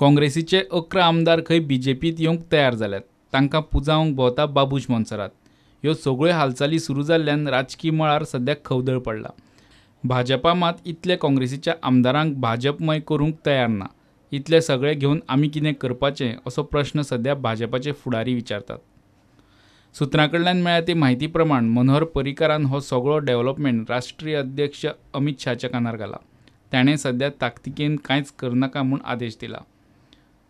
काँग्रेसीचे 11 आमदार खंय बीजेपीत येवंक तयार जाल्यात. तांकां पुजावंक भोंवता बाबूश मोन्सेरात. ह्यो सगळ्यो हालचाली सुरू जाल्ल्यान राजकी मळार सद्याक खवदळ पडला. भाजपा मात इतले काँग्रेसीच्या आमदारांक भाजपमय करूंक तयार ना. इतले सगळे घेवन आमी कितें करपाचें असो प्रश्न सद्या भाजपाचे फुडारी विचारतात. सुत्रां कडल्यान मेळ्ळ्या ते म्हायती प्रमाण मनोहर पर्रीकारान हो सगळो डेव्हलपमेंट राष्ट्रीय अध्यक्ष अमित शहाच्या कानार घाला. ताणें सद्या ताकतिकेन कांयच करनाका म्हूण आदेश दिला.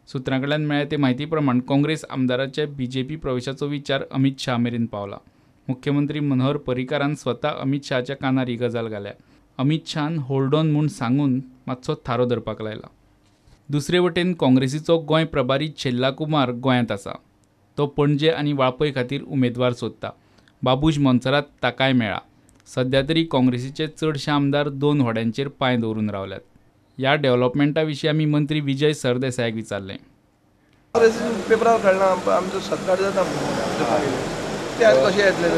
सुत्रां कडल्यान मेळ्ळ्या ते म्हायती प्रमाण काँग्रेस आमदाराचे बीजेपी प्रवेशाचो विचार अमित शहा मेरेन पावला. मुख्यमंत्री मनोहर पर्रीकारान स्वता अमित शहाच्या कानार ही गजाल घाल्या. अमित शहान होल्ड ऑन म्हूण सांगून मातसो थारो धरपाक लायला. दुसरे वटेन काँग्रेसीचो गोंय प्रभारी छेल्ला कुमार गोंयांत आसा. तो पणजे आनी वाळपय खातीर उमेदवार सोदता. बाबूश मोन्सेरात ताकाय मेळ्ळा. सद्या तरी काँग्रेसीचे चडशे आमदार 2 होड्यांचेर पांय दवरून रावल्यात. ह्या डेव्हलपमेंटा विशीं आमी मंत्री विजय सरदेसायाक विचारलें. पेपरार काडला आमचो सरकार जाता ते आनी कशें येतले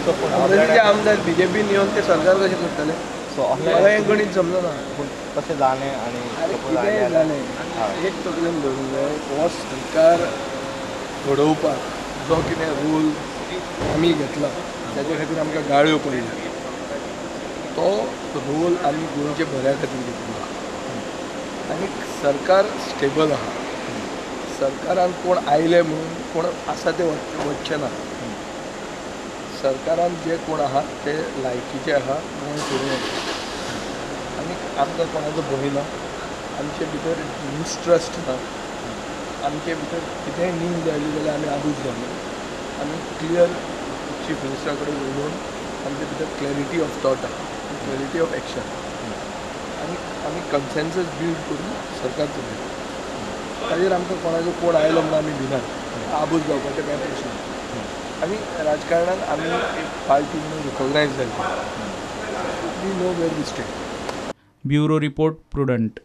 काँग्रेसीचे आमदार बीजेपीन येवन ते सरकार कशें करतले? म्हाका हें गणीत समजना. पूण तशें जालें आनी कितेंय जालें एक तकलेन धरूंक जाय, हो सरकार घडोवपाक जो कितें रोल आमी घेतला ताजे खातीर आमकां गाळ्यो पडल्या, तो रोल आमी गोंयच्या बऱ्या खातीर घेतला आनी सरकार स्टेबल आहा. सरकारान कोण आयले म्हणून कोण आसा ते वचचे ना. सरकारान जे कोण आहा ते लायकीचे आहा, गोंय करूं येता आनी आमकां कोणाचो भंय ना, आमचे भितर मिसट्रस्ट ना, आमचे भितर कितेंय न्यूज आयली जाल्यार आमी आबूज जावना. आमी क्लियर चीफ मिनिस्टरा कडेन उलोवन आमचे भितर क्लॅरिटी ऑफ थॉट आहा, क्लॅरिटी ऑफ एक्शन आनी आमी कन्सेन्सस बिल्ड करून सरकार चलयता. ताजेर आमकां कोणाचो कोण आयलो म्हणून आमी भिनात, आबूज जावपाचें कांय प्रश्न ना. आनी राजकारणान आमी एक पार्टी म्हणून रिकॉग्नायज जाली. We know where we stand. Bureau report, Prudent.